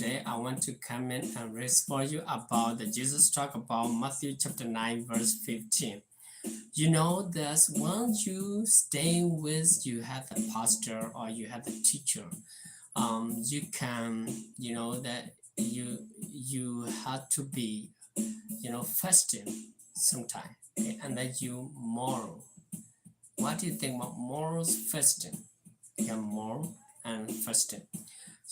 today I want to comment and read for you about the Jesus talk about Matthew chapter nine, verse fifteen. You know that when you stay with, you have the pastor or you have the teacher, um, you can, you know, that you you have to be, you know, fasting sometime, okay? And then you moral. What do you think about morals fasting? Yeah, moral and fasting.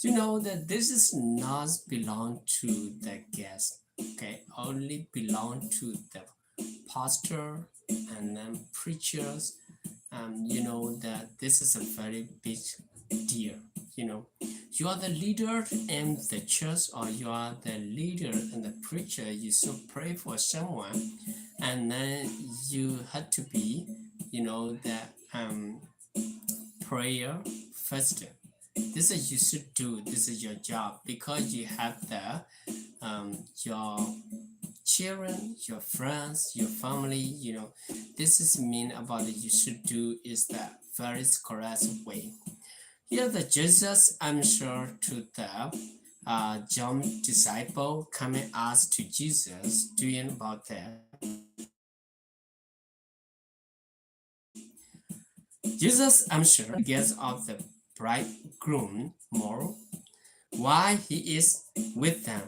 You know that this is not belong to the guest, okay? Only belong to the pastor and then preachers. Um, you know that this is a very big deal. You know, you are the leader in the church, or you are the leader and the preacher. You should pray for someone, and then you have to be, you know, the um, prayer first. This is you should do. This is your job because you have the um, your children, your friends, your family. You know, this is mean about that you should do is the very correct way. Here the Jesus answer to the uh, John disciple coming ask to Jesus doing about that. Jesus answered guests of the bridegroom more while he is with them.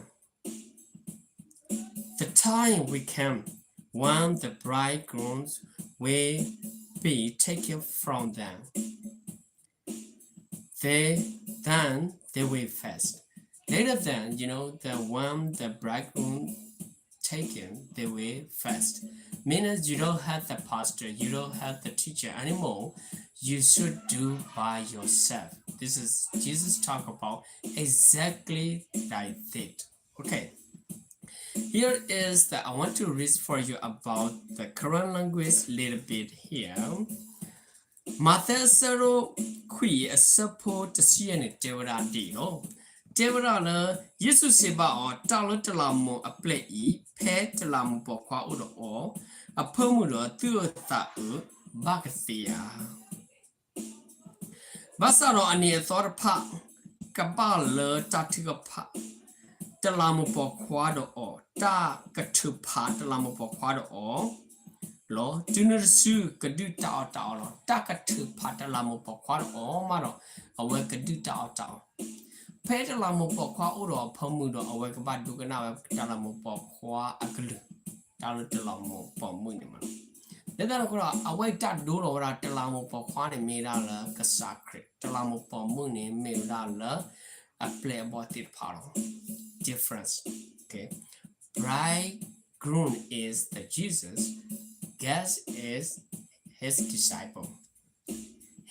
The time will come when the bridegrooms will be taken from them. They then they will fast. Later then, you know, the when the bridegroom taken, they will fast. Meaning you don't have the pastor, you don't have the teacher anymore. You should do by yourself. This is Jesus talk about exactly like that. Okay. Here is the I want to read for you about the Karen language little bit here. မးသဲအဆၢဒိၣ်ခွံအဆၢဖိတဆံယဲၢ်န့ၣ် တဲဝဲဒၣ်ဒ်အံၤလီၤ. တဲဝဲဒၣ်လၢ ယ့ၣ်ၡူးစံးဘၣ်အီၤ, တၢ်လၢတလးမူးအပျဲၢ်အံၤ ဖဲတလးမူးပိာ်ခွါအိၣ်ဒီးအီၤ, အဖၢမုၢ်ဒီးအသူၣ်အုးသးအုးဘၣ်ကသ့ဧါ. ဘၣ်ဆၣ်ဒီးအနံၤအသီတဖၣ် ကဘၣ်လၢတၢ်ထုကဖၣ် တလးမူးပိာ်ခွါဒီးအီၤ, တၢ်ကထုးဖးတလးမူးပိာ်ခွါဒီးအီၤလီၤ. တုၤနုၤတစုကဒုၣ်တၢ်အီၣ်တၢ်အီလီၤ. တၢ်ကထုးဖးတလးမူးပိာ်ခွါဒီးအီၤမးဒီး အဝဲကဒုၣ်တၢ်အီၣ်တၢ်အီ. ဖဲတလးမူးပိာ်ခွါအိၣ်ဒီးအဖၢမုၢ်ဒီး အဝဲကဘၣ်ဒိကနၣ်ဝဲတလးမူးပိာ်ခွါအကလုၢ်, တၢ်လၢတလးမူးပိာ်မုၣ်န့ၣ်မး. လၢတၢ်န့ၣ်အဃိဒီး အဝဲတၢ်ဒိလီၤဝဲဒၣ် တလးမူးပိာ်ခွါန့ၣ်မ့ၢ်ဒၣ်လၢကစၢ်ခရံာ်, တလးမူးပိာ်မုၣ်န့ၣ်မ့ၢ်ဝဲဒၣ်လၢ အပျဲၢ်အဘီၣ်သ့ၣ်တဖၣ်လီၤ. Difference. Okay. Bridegroom is the Jesus, guest is his disciple.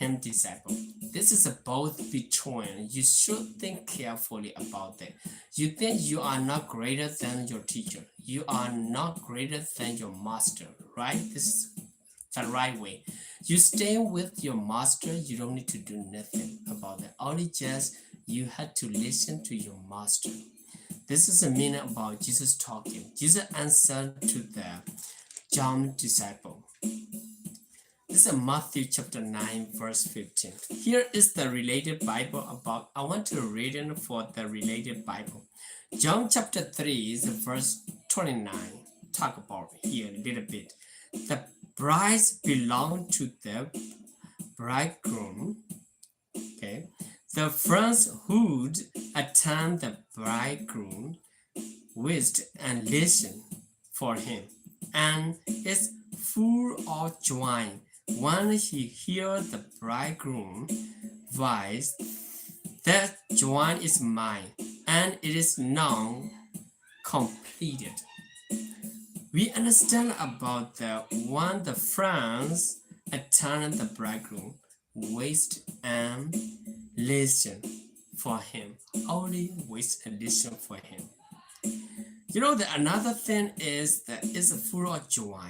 Him disciple. This is a both between. You should think carefully about that. You think you are not greater than your teacher. You are not greater than your master, right? This is the right way. You stay with your master, you don't need to do nothing about that. Only just you have to listen to your master. This is the meaning about Jesus talking. Jesus answered to the John disciple. This is Matthew chapter nine, verse fifteen. Here is the related Bible about, I want to read it for the related Bible. John chapter three, the verse twenty-nine, talk about here a little bit. The brides belong to the bridegroom. Okay. The friends who'd attend the bridegroom wished and listened for him, and is full of joy when he heard the bridegroom voice. That joy is mine, and it is now completed. We understand about the when the friends attend the bridegroom, wait and listen for him. Only wait and listen for him. You know, the another thing is that it's full of joy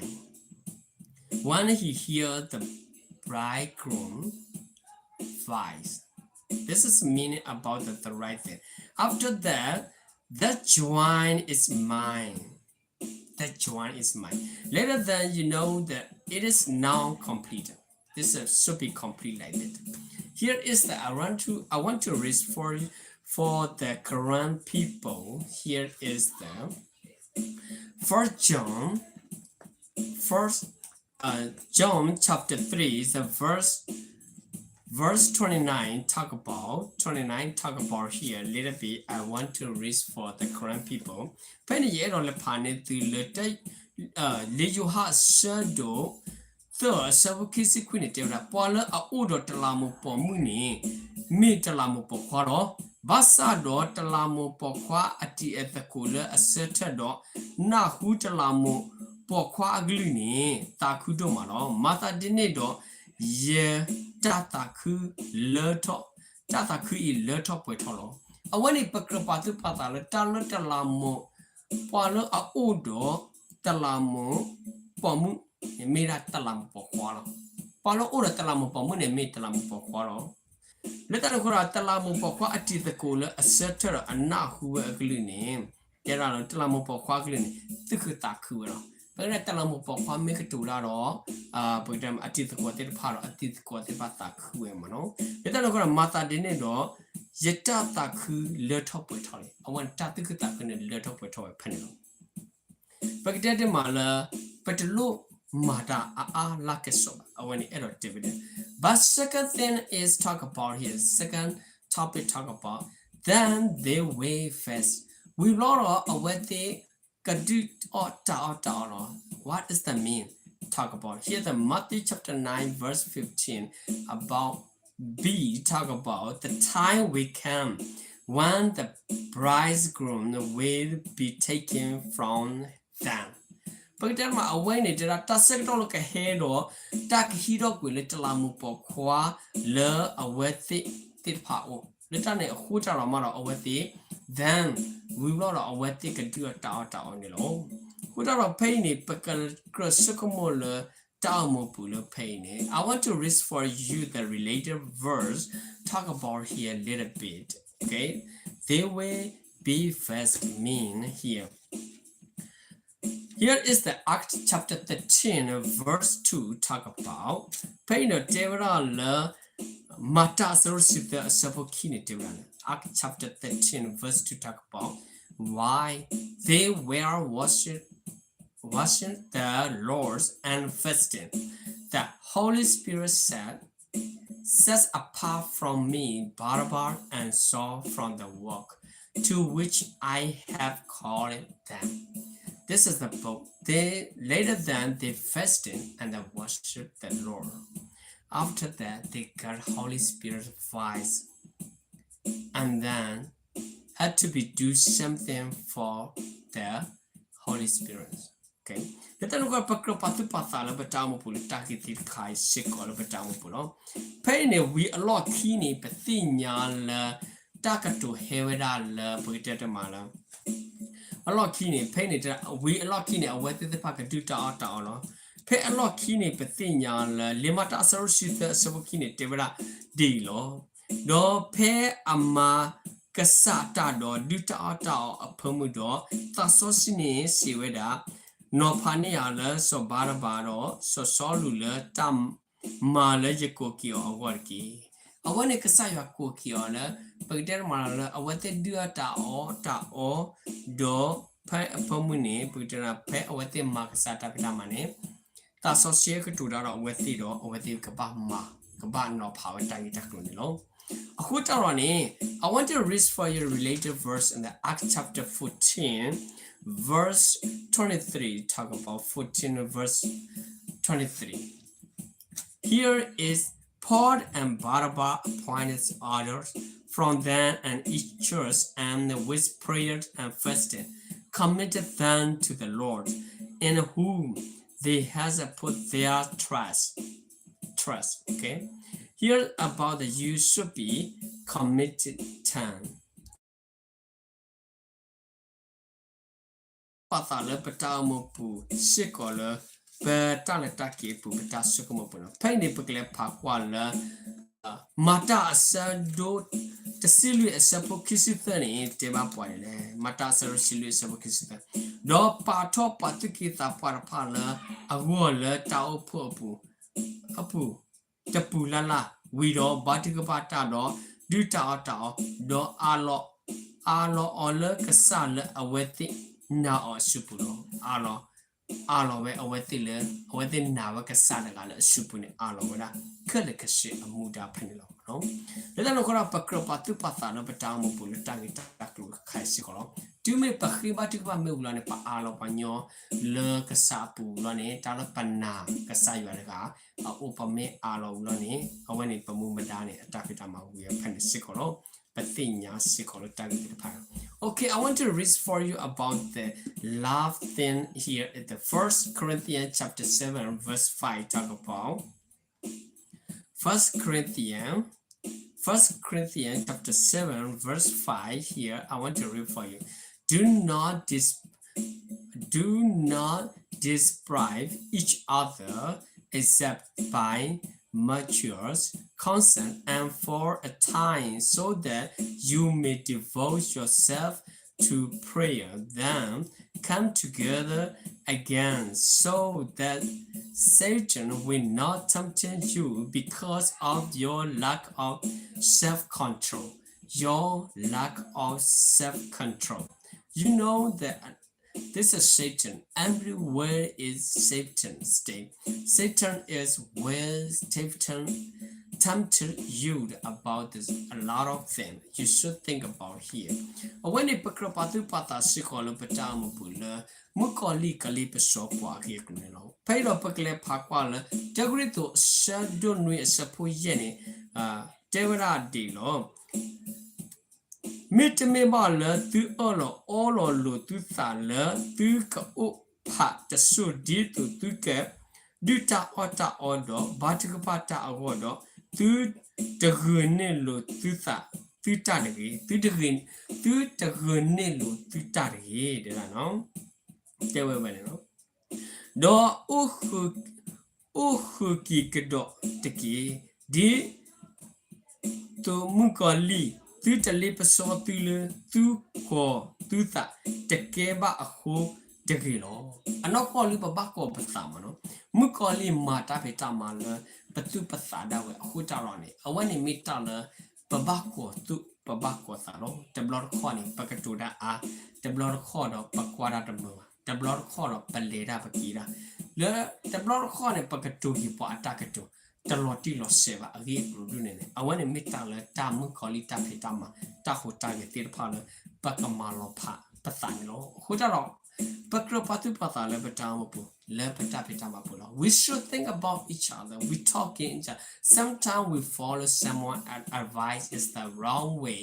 when he hear the bridegroom voice. This is meaning about the, the right thing. After that, that joy is mine. That joy is mine. Later then you know that it is now complete. This is, should be complete like that. Here is the I want to I want to read for you for the Karen people. Here is the First John, First uh, John chapter three, the verse verse twenty-nine talk about twenty-nine talk about here a little bit. I want to read for the Karen people. ဖဲန့ၣ်ယအဲၣ်ဒိးလဲၤဖးန့ၢ်သုလၢ လၢယိၤဟၣ်အဆၢဒိၣ် သၢအဆၢဖိခံဆံခွံန့ၣ်တဲဝဲဒၣ်, ပှၤလၢအအိၣ်ဒီးတလးမူးပိာ်မုၣ်န့ၣ် မ့ၢ်တလးမူးပိာ်ခွါလီၤ. ဘၣ်ဆၣ်ဒီးတလးမူးပိာ်ခွါအတံၤအသကိးလၢအဆၢထၢၣ်ဒီး နၢ်ဟူတလးမူးပိာ်ခွါအကလုၢ်န့ၣ် သးခုဒိၣ်မးလီၤ. မၤသးဒ်န့ၣ်ဒီး ယတၢ်သးခုလၢထီၣ်, တၢ်သးခုအံၤလၢထီၣ်ပှဲၤထီၣ်လီၤ. အဝဲန့ၣ်ပကြၢးပာ်သူၣ်ပာ်သးလၢတၢ်လၢတလးမူး ပှၤလၢအအိၣ်ဒီးတလးမူးပိာ်မုၣ်န့ၣ် မ့ၢ်ဒၣ်တလးမူးပိာ်ခွါလီၤ. ပှၤလၢအအိၣ်ဒီးတလးမူးပိာ်မုၣ်န့ၣ် မ့ၢ်တလးမူးပိာ်ခွါလီၤ. လၢတၢ်န့ၣ်အဃိဒီး တလးမူးပိာ်ခွါအတံၤသကိးလၢအဆၢထၢၣ်ဒီးအနၢ်ဟူဝဲအကလုၢ်န့ၣ် တဲဒၣ်လၢတလးမူးပိာ်ခွါအကလုၢ်န့ၣ် သူၣ်ခုသးခုဝဲလီၤ. ပကတဲတလးမူးပိာ်ခွါမ့ၢ်ကတိၤတၢ်ဒီး ပကတဲအတံၤသကိးသ့ၣ်တဖၣ်ဒီး အတံၤသကိးသ့ၣ်တဖၣ်သးခုဝဲမးနီၤ. လၢတၢ်န့ၣ်အဃိဒီး မၤသးဒ်န့ၣ်ဒီး ယတၢ်သးခုလၢထီၣ်ပှဲၤထီၣ်လံ. အဝဲန့ၣ်တၢ်သူၣ်ခုသးခုန့ၣ် လၢထီၣ်ပှဲၤထီၣ်ဝဲဖဲန့ၣ်လီၤ. ပကတဲတမးလၢ ပတလိၣ်မၤတၢ်အါအါလၢကစီၣ်ဘၣ်. အဝဲန့ၣ်အဲၣ်ဒိးတဲဝဲဒၣ်. But second thing is talk about here, second topic talk about, then they will fast. ဝံၤဘျီဒီးအဝဲသ့ၣ်ကဒုးအီၣ်တၢ်အီၣ်တၢ်အီလီၤ. What is the mean? Talk about here the Matthew chapter nine verse fifteen about B talk about the time will come when the bridegroom will be taken from them. ပကတဲမး အဝဲန့ၣ်တဲဒၣ် တၢ်ဆၢကတီၢ်လၢကဟဲဒီး တၢ်ကဟံးထီၣ်ကွံာ်လၢတလးမူးပိာ်ခွါလၢအဝဲသ့ၣ်သ့ၣ်တဖၣ်အအိၣ် လၢတၢ်န့ၣ်အဃိတၢ်ဒီးမးဒီးအဝဲသ့ၣ် then ဝံၤဘျီဒီးအဝဲသ့ၣ်ကဒုးအီၣ်တၢ်အီၣ်တၢ်အီန့ၣ်လီၤ. အဃိတၢ်ဒီးဖဲအံၤန့ၣ် ပကကြၢးဆိကမိၣ်လၢ တၢ်အိၣ်မူပူၤလၢဖဲအံၤန့ၣ် I want to read for you the related verse, talk about here a little bit. Okay, they will be first mean here. Here is the Act chapter thirteen, verse two, talk about. ဖဲအံၤန့ၣ်တဲဝဲဒၣ်လၢ မၤတၢ်အဆၢဒိၣ်တဆံသၢအဆၢဖိခံန့ၣ်တဲဝဲဒၣ်လၢ Act chapter thirteen, verse two talk about why they were worship, worship the Lord and fasting. The Holy Spirit said, Set apart from me Barnabas and Saul from the work to which I have called them. This is the book. They, later than they fasted and worshiped the Lord. After that, they got Holy Spirit voice and then had to be do something for the Holy Spirit. Okay. လၢတၢ်န့ၣ်အဃိ ပကြၢးပာ်သူၣ်ပာ်သးလၢပတၢ်အိၣ်မူပူၤလၢတၢ်ဂ့ၢ်သ့ၣ်တခါအံၤ စ့ၢ်ကီးလၢပတၢ်အိၣ်မူပူၤလီၤ. ဖဲအံၤန့ၣ် ဝံၤအလီၢ်ခံန့ၣ် ပသ့ၣ်ညါလၢ တၢ်ကတိၤဟဲဝဲဒၣ်လၢ ပကတဲတမးလၢ အလီၢ်ခံန့ၣ် ဖဲအံၤန့ၣ် ဝံၤအလီၢ်ခံန့ၣ် အဝဲသ့ၣ်တဖၣ်ကဒုၣ်တၢ်အီၣ်တၢ်အီလီၤ. ဖဲအလီၢ်ခံန့ၣ် ပသ့ၣ်ညါလၢ လံာ်မၤတၢ်အဆၢဒိၣ်တဆံသၢအဆၢဖိခံန့ၣ် တဲဝဲဒၣ်ဒ်အံၤလီၤ. ဒီးဖဲအမၤကစၢ်တၢ်ဒီး ဒုၣ်တၢ်အီၣ်တၢ်အီအဖၢမုၢ်ဒီး သးစီဆှံန့ၣ်စံးဝဲဒၣ်, နီၤဖးန့ၢ်ယၤလၢစီၤဘၤနဘၤဒီး စီၤစီလူးလၢတၢ် မၤလၢယကိးက့ၤအီၤအဂီၢ်တက့ၢ်. အဝဲန့ၣ်ကစၢ်ယွၤကိးက့ၤအီၤလၢ ပကတဲတမးလၢ အဝဲသ့ၣ်ဒုၣ်အီၣ်တၢ်အီၣ်တၢ်အီ ဒီးဖဲအဖၢမုၢ်န့ၣ် ပကတဲတမး ဖဲအဝဲသ့ၣ်မၤကစၢ်တၢ်ဖံးတၢ်မၤန့ၣ် သးစီဆှံကတိၤတၢ်ဒီးအဝဲသ့ၣ်ဒီး အဝဲသ့ၣ်ကဘၣ်မၤ ကဘၣ်နီၤဖးဝဲတၢ်ဂ့ၢ်တၢ်ကျိၤန့ၣ်လီၤ. အဃိတၢ်ဒီးန့ၣ် I want to read for you a related verse in the Acts chapter fourteen, verse twenty-three. Talk about fourteen, verse twenty-three. Here is Paul and Barnabas appointed others from them and each church, and with prayer and fasting committed them to the Lord, in whom they had put their trust. Trust. Okay. Here about the you should be committed time. ပာ်သးလၢပတၢ်အိၣ်မူပူၤ စ့ၢ်ကီးလၢ ပတၢ်လဲၤတၢ်က့ၤအပူၤ ပတၢ်ဆိကမိၣ်ပူၤလီၤ. ဖဲအံၤန့ၣ် ပကလဲၤဖးကွၢ်လၢ မၤတၢ်အဆၢဒိၣ်တဆံလွံၢ်အဆၢဖိခံဆံသၢန့ၣ် တဲဘၣ်ပှၤဒ်လဲၣ်. မၤတၢ်အဆၢဒိၣ်တဆံလွံၢ်အဆၢဖိခံဆံသၢ, ဒီးပာ်ထီၣ်ပှၤသူၣ်က့သးပှၢ်တဖၣ်လၢအဂီၢ်လၢတၢ်အိၣ်ဖှိၣ်အပူၤ အပူၤ တပူၤလၢ်လၢ်ဝံၤဒီး ဘါထုကဖၣ်တၢ်ဒီး ဒုၣ်တၢ်အီၣ်တၢ်အီ, ဒီးအးလီၤ, အးလီၤအီၤလၢကစၢ်လၢအဝဲသ့ၣ်နာ်အီၤအစုပူၤလီၤ. အးလီၤ, အးလီၤဝဲအဝဲသ့ၣ်လၢ အဝဲသ့ၣ်နာ်ဝဲကစၢ်တဂၤလၢအစုပူၤန့ၣ် အးလီၤဝဲဒၣ် ခဲလၢာ်ခဲဆ့အမူဒါဖဲန့ၣ်လီၤ. လၢတၢ်န့ၣ်အဃိဒီး ပကြၢးပာ်သူၣ်ပာ်သးလၢပတၢ်အိၣ်မူပူၤလၢတၢ်ဂ့ၢ်တၢ်ကျိၤတခါအံၤစ့ၢ်ကီးလီၤ. တုၤမ့ၢ်ပဃ့ဘါထုကဖၣ်မ့ၢ်ဝံၤလီၤန့ၣ် ပအးလီၤပှၤညီလၢကစၢ်အပူၤလီၤန့ၣ် တၢ်လၢပနာ်ကစၢ်ယွၤတဂၤ အအိၣ်ပမ့ၢ်အးလီၤဝံၤလီၤန့ၣ် အဝဲန့ၣ်ပမူပဒါန့ၣ် အတၢ်ဖံးတၢ်မၤဝံၤဖဲန့ၣ်စ့ၢ်ကီးလီၤ. ပသ့ၣ်ညါစ့ၢ်ကီးလၢတၢ်ဂ့ၢ်သ့ၣ်တဖၣ် Okay, I want to read for you about the love thing here in the First Corinthians chapter seven verse five talk about First Corinthians, First Corinthians chapter seven verse five here. I want to read for you. Do not dis do not deprive each other except by mutual consent and for a time so that you may devote yourself to prayer, then come together again so that Satan will not tempt you because of your lack of self control. Your lack of self control. You know that this is Satan. Everywhere is Satan stay. Satan is where Satan tempted you about this, a lot of things. You should think about here. အဝဲန့ၣ် ပကြၢးပာ်သူၣ်ပာ်သးစ့ၢ်ကီးလၢပတၢ်အိၣ်မူပူၤလၢ မုၣ်ကီၤလံၢ်ကလ့ပစီပှၤအဂ့ၢ်အကျိၤန့ၣ်လီၤ. ဖဲအံၤဒီးပကလဲၤဖးကွၢ်လၢ တၢကရံၣ်သူး အဆၢဒိၣ်နွံ အဆၢဖိယဲၢ်န့ၣ် တဲဝဲဒၣ်ဒ်အံၤလီၤ. မ့တမ့ၢ်ဘၣ်လၢသုအၢၣ်လီၤအီလီၤလိာ်သုသးလၢသုကအိၣ်ဖးတစိၢ်ဒ်သိးသုက ဒုၣ်တၢ်အီၣ်တၢ်အီဒီး ဘါထုကဖၣ်တၢ်အဂီၢ်ဒီး သုတဂုာ်န့ၢ်လိာ်သုသး သုတၢ်တဂ့ၤ, သုတဂုာ်န့ၢ်လိာ်သုတၢ်တဂ့ၤ တဲဒၣ်နီၤ, တဲဝဲဝဲန့ၣ်လီၤ. ဒီး အိၣ်ဃုာ်က့ၤကဒီးတက့ၢ်, ဒ်သိးမုၣ်ကီၤလံၢ် သုတလ့ပစီသုလၢသုကီၢ်သုသး တကဲဘၣ်အဃိတဂ့ၤလီၤ. အနီၢ်ကီၢ်လံ ပဘၣ်ကီၢ်ပသးမးနီၤ, မုၣ်ကီၤလံၢ်မၤတၢ်ဖံးတၢ်မၤလၢ ပသူၣ်ပသးဒၣ်ဝဲအဃိတၢ်လီၤန့ၣ် အဝဲန့ၣ်မ့ၢ်တၢ်လၢ ပဘၣ်ကီၢ်သူၣ် ပဘၣ်ကီၢ်သးလီၤ. တဘျီတခီၣ်န့ၣ် ပကတိၤတၢ်အါ, တဘျီတခီၣ်ဒီးပကွၢ်တၢ်တမုာ်ဘၣ်, တဘျီတခီၣ်ဒီးပလဲၤတၢ်ပက့ၤတၢ်, လၢတဘျီတခီၣ်န့ၣ် ပကတိၤက့ၤပှၤအတၢ်ကတိၤ တလီၤတံၢ်လီၤဆဲးဘၣ်အဂ့ၢ်အကျိၤဒ်န့ၣ်န့ၣ် အဝဲန့ၣ်မ့ၢ်တၢ်လၢတၢ်မုၣ်ကီၤလံၢ်တၢ်ဖံးတၢ်မၤ တၢ်ဟူးတၢ်ဂဲၤသ့ၣ်တဖၣ်လၢ ပကမၤလီၤဖးပသးန့ၣ်လီၤ. အဃိတၢ်ဒီး ပကြၢးပာ်သူၣ်ပာ်သးလၢပတၢ်အိၣ်မူပူၤ လၢပတၢ်ဖံးတၢ်မၤပူၤလီၤ. We should think about each other. We talking each other. Sometimes we follow someone else's advice is the wrong way.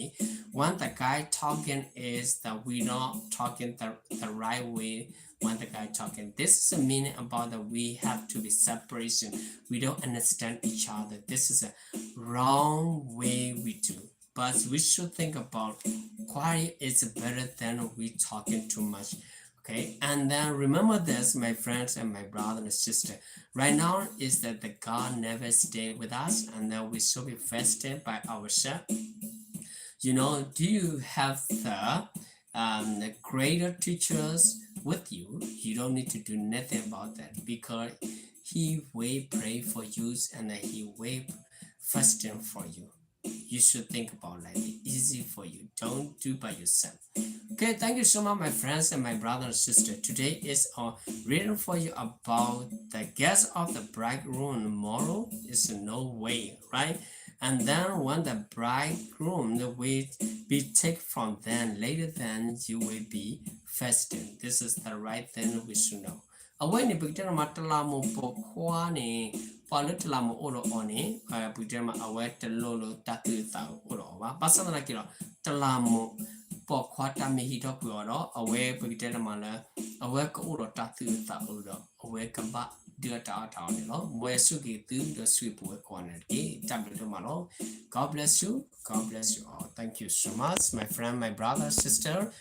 When the guy talking is that we not talking the, the right way. When the guy talking, this is a meaning about that we have to be separation. We don't understand each other. This is a wrong way we do. But we should think about quiet is better than we talking too much. Okay, and then remember this, my friends and my brother and sister. Right now is that the God never stay with us, and then we should be fasting by ourselves. You know, do you have the, um, the greater teachers with you? You don't need to do nothing about that because he will pray for you and then he will fasting for you. You should think about like it easy for you. Don't do by yourself. Okay, thank you so much, my friends and my brother and sister. Today is a reading for you about the guest of the bridegroom. Tomorrow is no way, right? And then when the bridegroom will be take from them, later then you will be fasting. This is the right thing we should know. အဝဲန့ၣ် ပကတဲမးတလးမူးပိာ်ခွါန့ၣ် ပှၤလၢတလးမူးအိၣ်ဒီးအီၤန့ၣ် ပကတဲမး အဝဲတလိၣ်လၢတၢ်သူၣ်အုးသးအုးအိၣ်ဒီးအီၤဘၣ်. ဘၣ်ဆၣ်သနာ်က့ဒီး တလးမူးပိာ်ခွါတၢ်မ့ၢ်ဟံးထီၣ်ကွံာ်အီၤဒီး အဝဲပကတဲမးလၢ အဝဲကအိၣ်ဒီးတၢ်သူၣ်အုးသးအုးဒီး အဝဲကဘၣ်ဒုးအတၢ်အီၣ်တၢ်အီန့ၣ်လီၤ. မ်ယွၤဆိၣ်ဂ့ၤသုဒီးဆိၣ်ဂ့ၤပဝဲကိးဂၤဒဲးတက့ၢ်. တၢ်ဘျုးဒိၣ်မးလီၤ. God bless you. God bless you all. Thank you so much, my friend, my brother, sister.